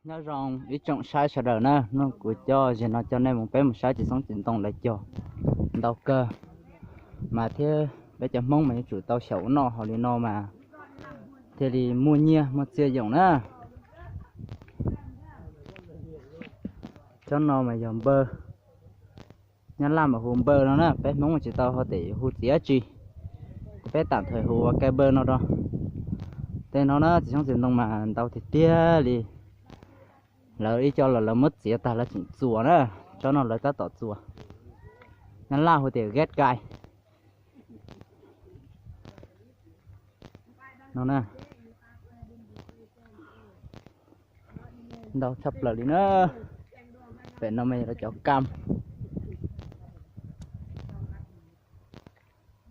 Nyob zoo ib tsoom saib sawv daws na, hnub no kuv coj, zaum no coj nej mus, peb mus saib txiv xoob txiv ntoo lawv cog ntau kawg, mas thiab peb cov Hmoob mas yuav tsum tau xyaum ua noj haus li no mas thiaj li muaj nyiaj muaj txiaj yoos na. Tsob no mas yog npawg, Nyab Laj mas hu npawg no na, peb Hmoob mas tsis tau ho tem hu txiv dab tsi, peb tạm thời hu ua cây bơ no rau. Tej no na txiv xoob txiv ntoo mas ntau tiag tiag li. Lawv ib co los lawv muab txiav tag lawv tseem txuas na, tsob no lawv tab tom txuas. Nyab Laj hu tias ghét gai no na. Ntau tshaj plaws li na. Pem no mas yog lawv cov kam,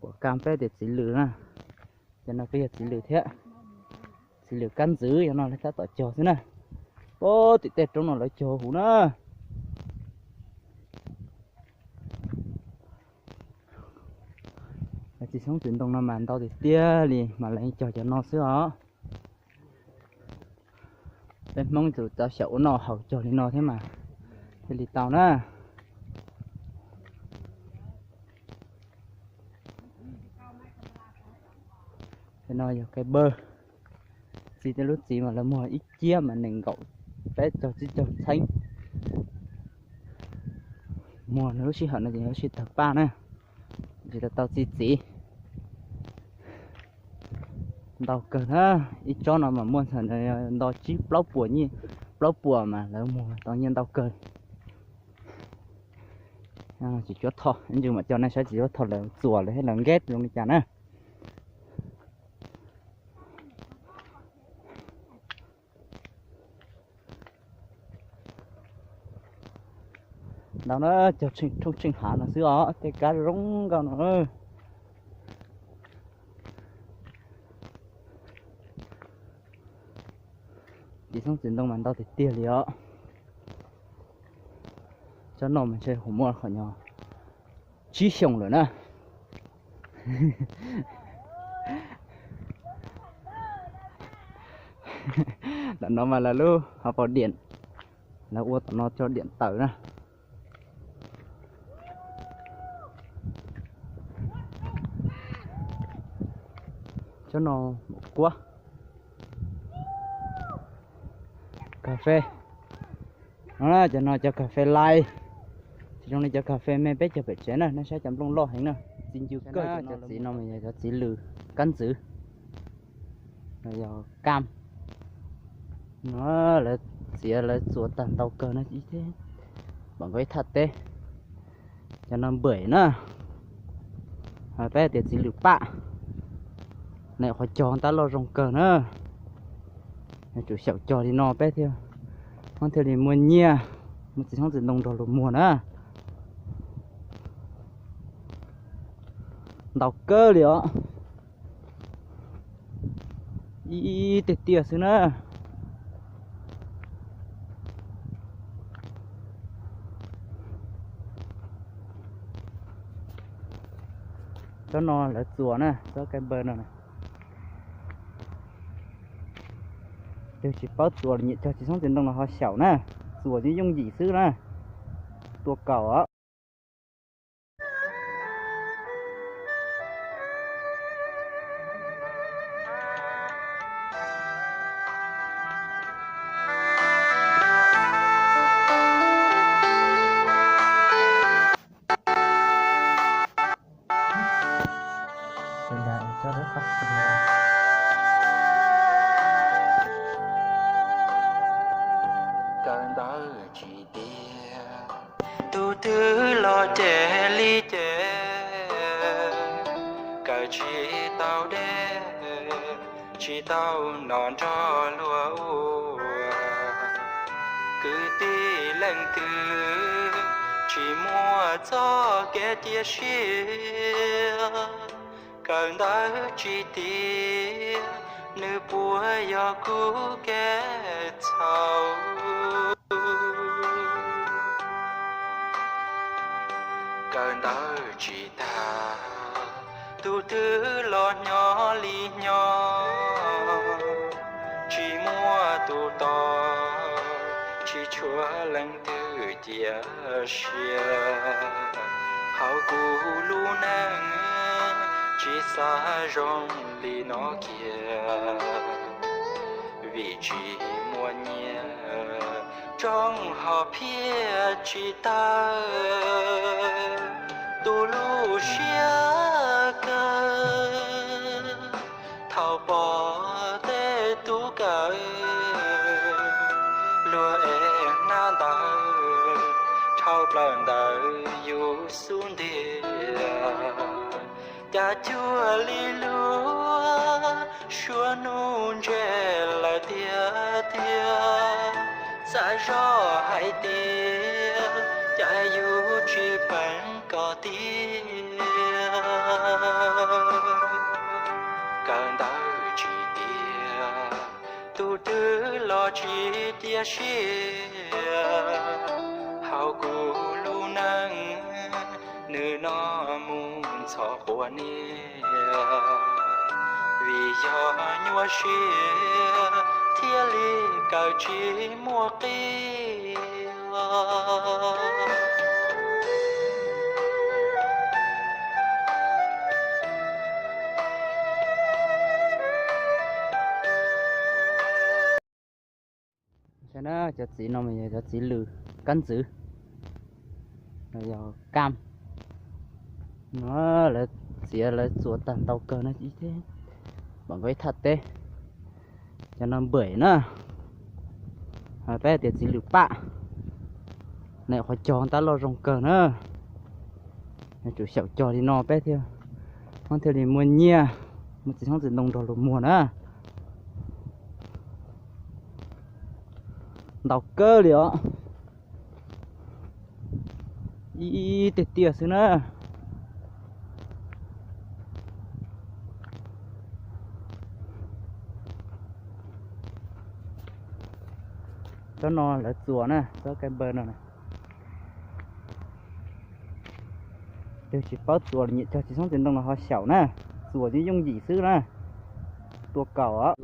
kuam kam peb tias txiv lws na. Cov no kuj yog txiv lws thiab, txiv lws kab ntxwv, cov no lawv tab tom cog xwb na. Pab tim tej roob no lawv cog huv na. Txiv xoob txiv ntoo no mas ntau tiag tiag li mas lawv cog cov no xwb os. Peb Hmoob yuav tsum tau xyaum ua noj haus cog li no thiab mas thiaj li tau na. Tej no yog cây bơ, txiv tej lub txiv mas lawv muag ib ciab mas nees nkaum peb caug tsib caug txheeb. Muag lub sij hawm no ces lub sij tawg paj na, tsis tau txi txiv. Ntau kawg na, ib tsob no mas muaj nto tsib plaub puas nyiaj, plaub puas mas lawv muag tau nyiaj ntau kawg. Tsis cuab tho, ib ntsis mam coj nej saib tsis cuab tho lawv txuas lawv thiab lawv nkeb zoo li cas na. Ntau na, cog tsheej roob tsheej hav no xwb os, tej kab zoo nkauj no. Txiv xoob txiv ntoo mas ntau tiag tiag li os. Tsob no mas ntshe hu muaj qhov nyog tsib xyoos lawm na. Ntawm no mas lawv lub hauv paus diam, lawv ua tom no tso diam tawm na. Tsob no maum kuab, kas fes. No cov no cov kas fes lais, tsis zoo li cov kas fes me peb cog pem tsev na, nej saib cov nplooj loj heev na, txiv ncw kawg. Cov txiv no mas yog cov txiv lws kab ntxwv, yog kam. No lawv txiav lawv txuas tag ntau kawg no, pom nkawd ib thaj teb. Cov no npawm na, peb tias txiv lws paj, nws qhov cog tab loj zoo kawg na. Yuav tsum xyaum cog li no peb thiaj, thiaj li muaj nyiaj, muaj txiv xoob txiv ntoo nrog luag muag na. Ntau kawg li os. Ib tiag tiag xwb na. Tsob no lawv txuas na, tsob kas fes no na. Tus tsis paub txuas los nyiam cog txiv xoob txiv ntoo los ho xyaum na. Txuas yooj yooj yim xwb na. Tua kaus os. Kawm ntawv tsis tiag, tus twg los ces li ces, kawm tsis tau deb, tsis tau noj nrog luag ua. Kwv tij leej twg tsis muaj txoj kev cia siab, kawm ntawv tsis tiag, nws puas yog kuv kev txhaum. Kawm ntawv tsis tag, tus twg los nyob li nyob, tsis muaj tus tos, Tsis tshuav leej twg cia siab, hauv kuv lub neej tsis xav zoo li no kiag. Vim tsis muaj nyiaj, tsoom ho phiaj tsis tawg, tu lub siab kawg. Thaum pom tej tub kawm luag ev hnab ntawv, dhau plaws ntawm yus xub ntiag, cas cuag li luag suab hnub ntseg lawm tiag tiag. Xav zoj hais tias cas yus tsis peem kom tiag. Kawm ntawv tsis tiag, tus twg los tsis cia siab, hauv kuv lub neej nws no mus ntxhov quav niag. Vim yog nyuaj siab thiaj li kawm tsis muaj qi. Saib na, cov txiv no mas yog cov txiv lws kab ntxwv, yog kam no. Lawv txiav lawv txuas tag ntau kawg no, pom nkauj ib thaj teb. Cov no npawm na, peb tias txiv lws pam, nws qhov cog tab loj zoo kawg na. Yuav tsum xyaum cog li no peb thiaj, thiaj li muaj nyiaj, muaj txiv txheeb txiv ntoo nrog luag muag na. Ntau kawg li os. Ib tiag tiag xwb na. Tsob no lawv txuas na, tsob kai npaw no na. Twg tsis paub txuas los nyiam cog txiv txheeb txiv ntoo los ho xyaum na. Txuas yeej yooj yim xwb na. Tua kaum os.